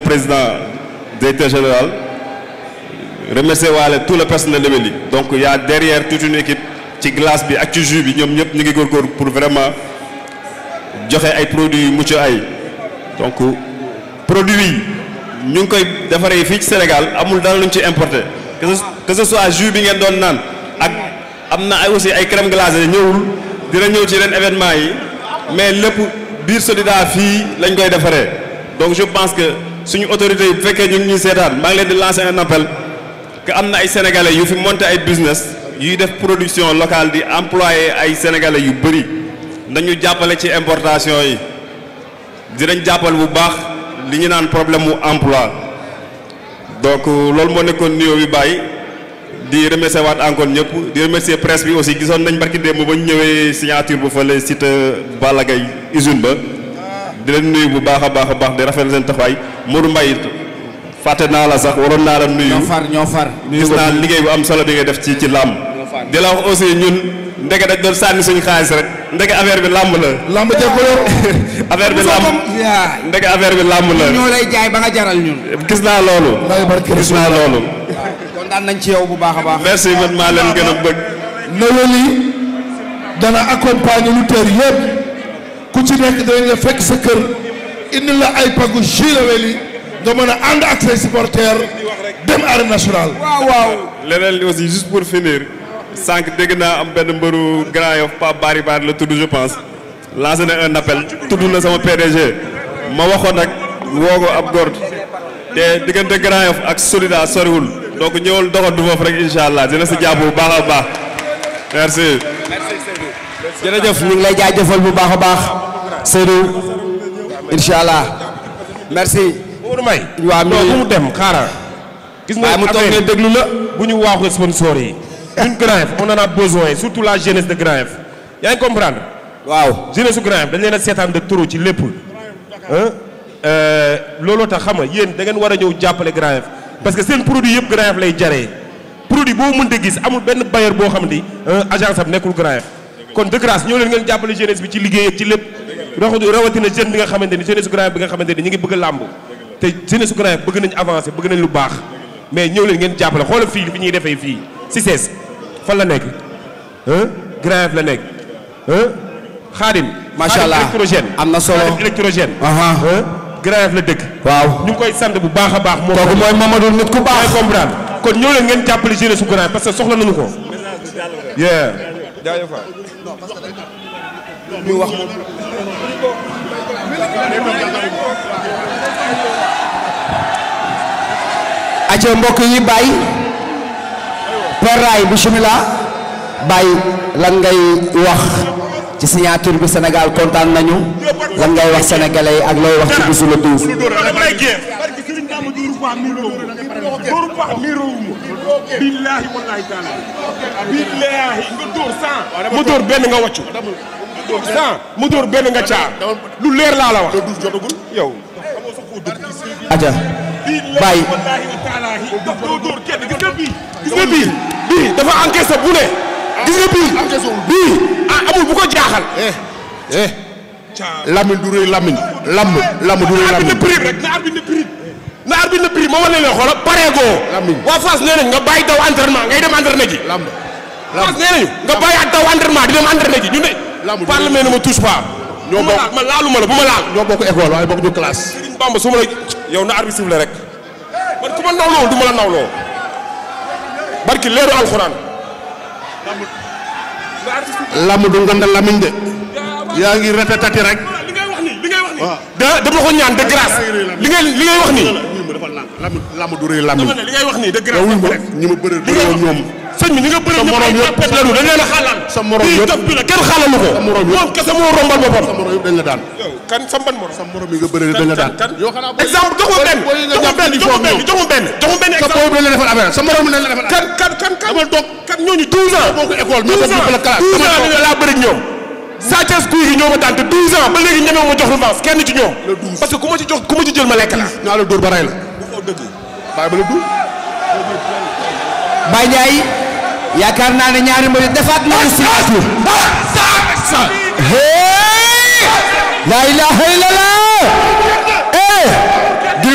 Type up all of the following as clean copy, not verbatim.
président directeur général remercier waale tout le personnel de Wely donc il y a derrière toute une équipe ci glace bi ak ci jus bi ñoom ñëpp ñu ngi góorgóorlu pour vraiment joxe ay produits yu mucc ay donc produits yi ñu ngi koy defaree fii ci Sénégal amul dara luñ ci importé que ce soit jus bi ngeen doon naan ak am na ay aussi ay crème glacée ñëwul dina ñëw ci yeneen événement yi mais lépp biir Sodida fii lañ koy defaree donc je pense que suñu autorités yi bu fekkee ñu ngi ñuy seetaan maa ngi leen di lancer un appel que am na ay sénégalais yu fi monté ay business yuy def production locale di employé ay sénégalais yu bëri nañu jàppale ci importation yi dinañ jàppale bu baax li ñu naan problème mu emploi donc loolu moo nekkoon nuyoo bi bàyyi di remercier waat encore ñëpp di remercier presse bi aussi gisoon nañ barki démb ba ñu ñëwee signature bu fële site Balla Gaye usine ba di leen nuyu bu baax a baax di rafetlu seen taxawaay Modou Mbaye fàtte naa la sax waroon naa la nuyu. ñoo far gis naa liggéey bu am solo bi nga def ci làmb. di la wax aussi ñun ndeke dañ doon sànni suñu xaalis rek ndeke affaire bi làmb la. làmb jëkkaloo. affaire bi làmb ndeke affaire bi làmb la. ñoo lay jaay ba nga jaral ñun. gis naa loolu. gis naa loolu. kontaan nañ ci yow bu baax a baax. merci man maa leen gën a bëgg. na Wely dana accompagner lutteurs yëpp ku ci nekk danañ la fekk sa kër indi la ay pagu jus la Wely nga mën a ànd ak say supporters dem arène nationale. waaw. leneen li aussi juste pour finir sànq dégg naa am benn mbëru Grand Yoff Pape Bari la tudd je pense lancé na un appel tudd na sama PDG ma waxoon nag woo ko ab góor te diggante Grand Yoff ak Solida soriwul donc ñëwal doxantu foofu rek incha allah dina si jàpp bu baax a baax merci. jërëjëf ñu ngi lay jaajëfal bu baax a baax Seydou incha allah merci. Mourou Mbaye. waaw bu mu dem xaaral. gis nga mu toog ne déglu la. bu ñu waaxu sponsor yi. ñun Grand Yoff on en a besoin surtout la jeunesse de Grand Yoff yaa ngi comprendre. waaw jeunesse su Grand Yoff dañ leen a seetaan de trop ci lépp. looloo tax xam nga yéen da ngeen war a ñëw jàppale Grand Yoff parce que seen produit yëpp Grand Yoff lay jaree produit boo mënta gis amul benn bailleur boo xam ni agence am nekkul Grand Yoff kon de grâce ñëw leen ngeen jàppale jeunesse bi ci liggéey ak ci lépp rawatina jeune bi nga xamante ni jeunesse su Grand Yoff bi nga xamante ni ñu ngi bëgg a làmb te jeunesse su Grand Yoff bëgg nañ avancer bëgg nañ lu baax mais ñëw leen ngeen jàppale xoolal fii fi ñuy defee fii si sees fan la nekk Grand Yoff la nekk Xaadim macha allah électrogène am na solo Xaadim électrogène Grand Yoff la dëkk waaw ñu ngi koy sant bu baax a baax moom kooku mooy Mamadou nit ku baax comprendre kon ñëw leen ngeen jàppale jeunesse su Grand Yoff parce que soxla nañu ko yeah jaajëf ñu wax aca mbokk yi Baye Père Ray bismillah Baye lan ngay wax ci signature bi Sénégal kontaan nañu lan ngay wax sénégalais ak looy wax ci bisu le 12 billahi wallahi taala billahi nga dóor 100 mu dóor benn nga wàccu 100 mu dóor benn nga caa lu leer laa la wax yow aja Baye gis nga bii dafa encaissé bu ne gis nga bii amul bu ko jaaxal Lamine du rëy Lamine lamb du rëy Lamine na arbitre na prix ma wane leen xoolal pareegoo waa Fass nee nañ nga bàyyi daw entraînement ngay dem entraînement ji Fass nee nañu nga bàyyi daw entraînement di dem entraînement ji ñu ne parlement ne ma touche pas ñoo bokk ma laaluma la bu ma laal ñoo bokk école waaye bokk ñu classe Serigne Bamba su ma la yow na arbitre siffle rek man ku ma nawloo du ma la nawloo barki leeru alxuraan lamb du nganda Lamine de yaa ngi répété rek li ngay wax ni dama ko ñaan de grâce li ngay wax ni lamb du rëy Lamine li ngay wax ni de grâce ñi ma bëre ñoom sëñ bi ni nga bëre morom yëpp dañ leen a xaalal sa morom yëpp top bi la kenn xaalalu ko moom kese moo rombal boppam sa morom yëpp dañ la daan kan sa ban morom sa morom yi nga bëre dañ la daan exemple jox ma benn exemple dañ la defal affaire sa morom dañ la defal kan dama toog kan ñooñu 12 ans bokk école mais bokk la classe 12 ans ni laa bëre ak ñoom Sa Thiès kuy gi ñoo ma daan te 12 ans ba léegi ñeme ma jox revanche kenn ci ñoom parce que ku ma ci jël ma lekk la naa la dóor ba ray la dëgg bàyyi ba la dóor Baye Ndiaye yaakaar naa ne ñaari mbir defaat nañu signature la ilaha illallah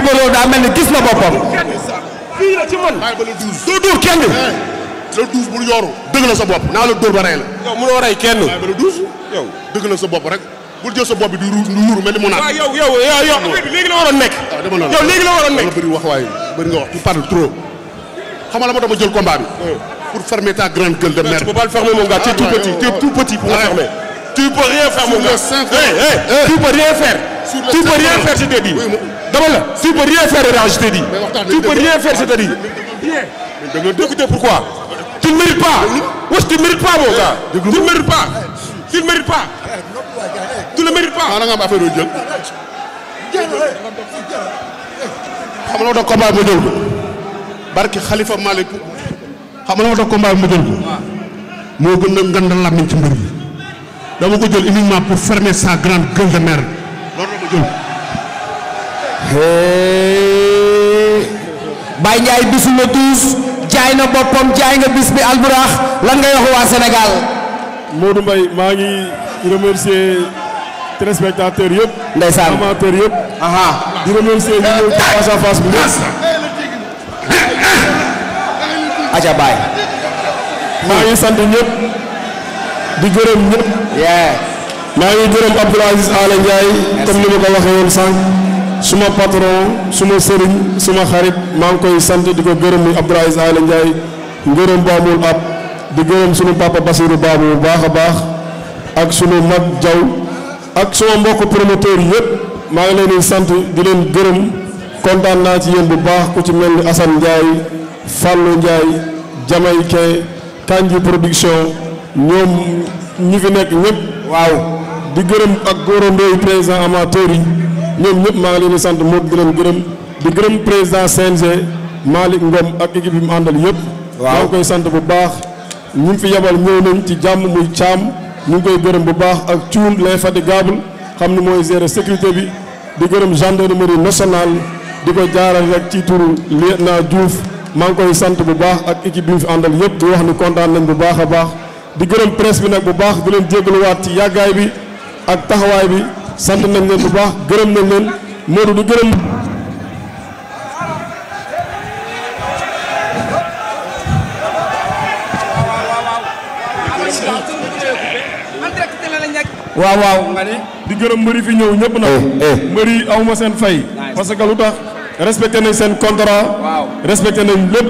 Bordeaux daa mel ni gis na boppam. fii la ci man. bàyyi ba le 12. doo dóor kenn. le 12 bul yooru. dëgg la sa bopp naa la dóor ba rey la. yow mënoo rey kenn. bàyyi ba le 12. yow dëgg la sa bopp rek. bul jël sa bopp bi di yuuru mel ni mu naan. waaw yow léegi la waroon nekk. waaw dama la yow léegi la waroon nekk. dama bëri wax waaye bëri nga wax tu parles trop. xam nga la moo tax ma jël combat bi. pour fermer ta grande gueule de merde. tu peux pas le fermer mon gars, tu es tout petit, tu es tout petit pour le fermer. Tu peux rien faire mon gars. Tu peux rien faire. Tu peux rien faire, je t'ai dit. D'abord là, tu peux rien faire, je t'ai dit. Tu peux rien faire, je t'ai dit. Bien. Écoutez pourquoi? Tu ne mérites pas. Wesh, tu ne mérites pas mon gars. Tu ne mérites pas. Tu ne mérites pas. Tu ne mérites pas. nga am affaire yoo jël. xam nga loo tax combat bi ma jël ko. barki Khalifa Malick. xam nga loo tax combat bi ma jël ko. moo gën a ngandal làmmiñ ci mbir yi. dama ko jël uniquement pour fermer sa grande gueule de merde. loolu la ma jël. Baye Ndiaye bisu la 12 jaay na boppam jaay nga bis bi Albourakh lan ngay wax waa Sénégal. Modou Mbaye maa ngi remercier téléspectateurs yëpp. ndeysaan amateurs yëpp. di remercier ñu ñëw ci face à face bi ñëpp. aja Baye. maa ngi sant ñëpp. di gërëm ñëpp. maa ngi gërëm Abdoul Aziz Ala Ndiaye comme ni ma ko waxee woon sànq. suma patron suma sëriñ suma xarit maa ngi koy sant di ko gërëm muy Abdoul Aziz Ala Ndiaye ngërëm bu amul ab di gërëm sunu papa Basirou Babou bu baax a baax ak sunu mag Diaw ak suma mbokk promoteur yëpp maa ngi leen di sant di leen gërëm kontaan naa ci yéen bu baax ku ci mel ni Assane Ndiaye Fallou Ndiaye Jamaïcain Kanji production ñoom ñi fi nekk ñëpp waaw di gërëm ak góorandooyu président amateur yi ñoom ñëpp maa ngi leen di sant moo di leen gërëm di gërëm président CNG Malick Ngom ak équipe bi mu àndal yëpp. maa ngi koy sant bu baax ñu fi yabal ñëw nañ ci jàmm muy caam ñu ngi koy gërëm bu baax ak Thioune l'infatigable xam ni mooy gérer sécurité bi di gërëm gendarmerie nationale di ko jaaral rek ci turu lieutenant Diouf maa ngi koy sant bu baax ak équipe bi mu fi àndal yëpp di wax ni kontaan nañ bu baax a baax di gërëm presse bi nag bu baax di leen jégaluwaat ci yàggaay bi ak taxawaay bi. sant nañ leen bu baax gërëm nañ leen Modou du gërëm. waaw nga ni di gërëm mbëri fi ñëw ñëpp nag. mbëri awma seen fay. parce que lu tax respecté nañ seen contrat. respecté nañ lépp.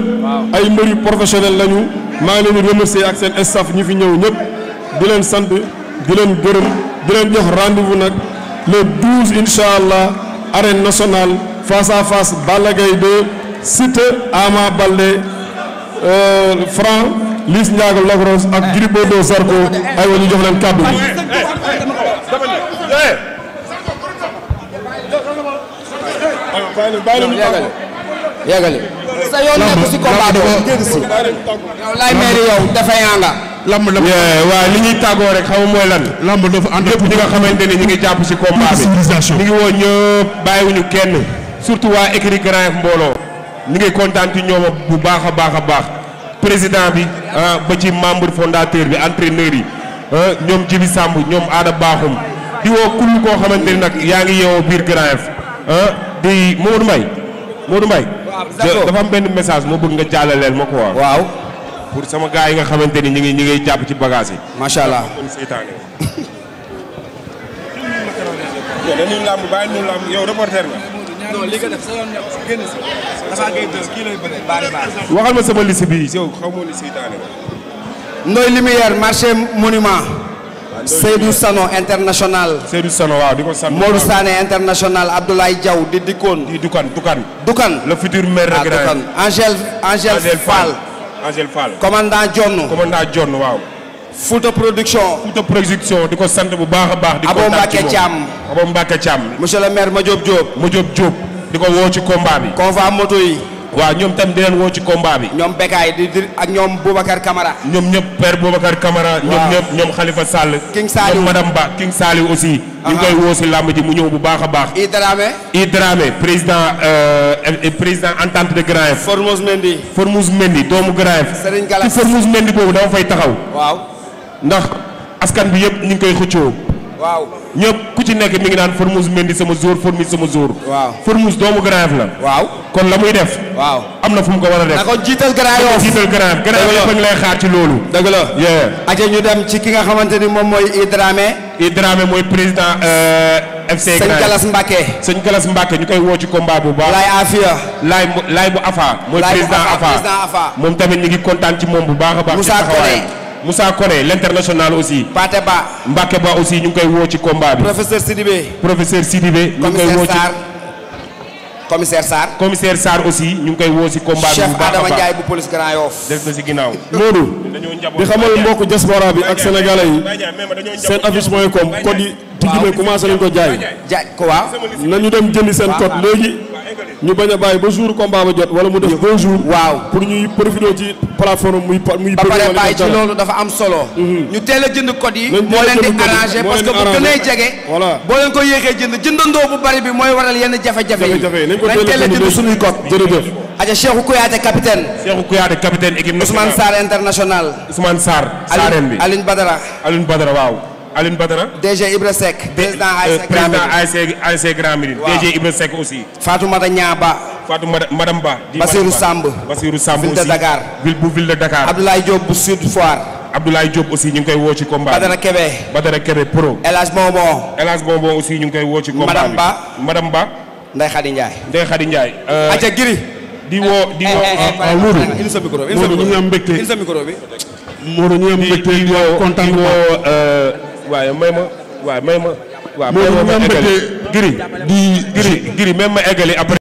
ay mbëri professionnel lañu. maa ngi leen di remercier ak seen staff ñi fi ñëw ñëpp di leen sant di leen gërëm di leen jox rendez-vous nag. le 12 incha allah arène nationale face à face Balla Gaye 2 Siteu Ama Baldé Franc Liss Ndiago Lac Rose ak Gris Bordeaux Zarko aywa ñu jox leen kàddu gi. yàggali sa yoon nekk si combat boobu dégg si yow lay meeri yow dafay nga lamb waaw li ñuy tàggoo rek xam nga mooy lan. lamb dafa ànd ñëpp ñi nga xamante ni ñu ngi jàpp si combat bi ñu ngi woo ñëpp bàyyiwuñu kenn surtout waa écurie Grand Yoff mbooloo ñu ngi kontaan ci ñoom bu baax a baax a baax président bi ba ci membre fondateur bi entraîneur yi ñoom Jibi Samb ñoom Aada Baaxum di woo kull koo xamante ni nag yaa ngi yeewoo biir Grand Yoff di Modou Mbaye dafa am benn message moo bëgg nga jàllaleel ma ko waaw pour sama gars yi nga xamante ni ñi ngi jàpp ci bagage yi. macha allah. dañuy làmb bàyyi ñu làmb yow reporter nga. non li nga def sa yoon génn si dafa ngay tës kii lay bëre bari bari. waxal ma sama liste bi yow xaw ma ni seytaane nga. Ndoye Lumière marché monument. Seydou Sano international. Seydou Sano waaw di ko sant. Modou Sané international Abdoulaye Diaw di dikkoon. di Dukan. le futur maire de Grand Yoff. Angèle Fall. Angèle Fall. commandant John. waaw. Fouta production. di ko sant bu baax a baax. di kontaan ci moom Abo Mbacke Thiam. monsieur le maire Madiop Diop. di ko woo ci combat bi. convoi moto yi. waaw ñoom tam di leen woo ci combat bi. ñoom Bekay di ak ñoom Boubacar Camara. ñoom ñëpp père Boubacar Camara. ñoom Khalifa Sall. King Saliou ñoom madame Ba King Saliou aussi. ñu ngi koy woo si làmb ji mu ñëw bu baax a baax. I Dramé président entente de Grand Yoff. Formose Mendy doomu Grand Yoff. Serigne Galas ci Formose Mendy boobu dama fay taxaw. waaw. ndax askan bi yëpp ñu ngi koy xëccoo. waaw ñëpp ku ci nekk mi ngi naan Formose Mendy sama jour Formose sama jour. waaw Formose doomu Grand Yoff la. waaw kon la muy def. waaw am na fu mu ko war a def. na ko jiital Grand Yoff jiital Grand Yoff. Grand Yoff yëpp a ngi lay xaar ci loolu. dëgg la. aja ñu dem ci ki nga xamante ni moom mooy Idramé. Idramé mooy président FC Grand Yoff. sëñ Galas Mbacke. sëñ Galas Mbacke ñu koy woo ci combat bu baax. Laay Afia. Laay bu Afa. mooy président Afa moom tamit ñu ngi kontaan ci moom bu baax a baax. Moussa Koné l'international aussi. Pathé Ba. Mbacke Ba aussi ñu ngi koy woo ci combat bi. professeur Sidibé. ñu ngi koy woo ci. commissaire Sarr aussi ñu ngi koy woo ci combat bi bu baax a baax. chef Adama Ndiaye bu police Grand Yoff. des na ci ginnaaw. Modou di xamal mbokku diaspora bi ak sénégalais yi seen affiche.com code yi tijji na commencé nañ ko jaay. ko waaw. nañu dem jëndi seen code léegi ñu bañ a bàyyi ba jour combat ba jot wala mu def 2 jours. waaw pour ñuy profité ci plateforme muy. ba pare bàyyi ci loolu dafa am solo. ñu teel a jënd code yi. moo leen di arrangé parce que bu gënee jege. voilà boo leen ko yéexee jëndandoo bu bari bi mooy waral yenn jafe-jafe yi. nañ ko teel a jënd suñuy code. jërëjëf. aja Cheikhou Kouyaté capitaine. équipe nationale. Ousmane Sarr international. Ousmane Sarr. Sarren bi Aline Badara. waaw. Aline Badara. DG Ibra Seck. président ASC Grand Médine. DG Ibra Seck aussi. Fatoumata Niaba. Madame Ba. Basirou Samb. ville de Dakar. ville de Dakar. Abdoulaye Diop bu Sud Foire. Abdoulaye Diop aussi ñu ngi koy woo ci combat. Badara Kébé pro. El Hadj Bonbon. aussi ñu ngi koy woo ci combat bi. Madame Ba. Ndeye Khady Ndiaye. aca Giri. di woo Modou indi sa micro bi Modou ñu ngi am mbégte. indi sa micro bi. Modou ñu ngi am mbégte di woo kontaan waaye may ma waaw Modou ñu ngi am mbégte Giri même ma eggali après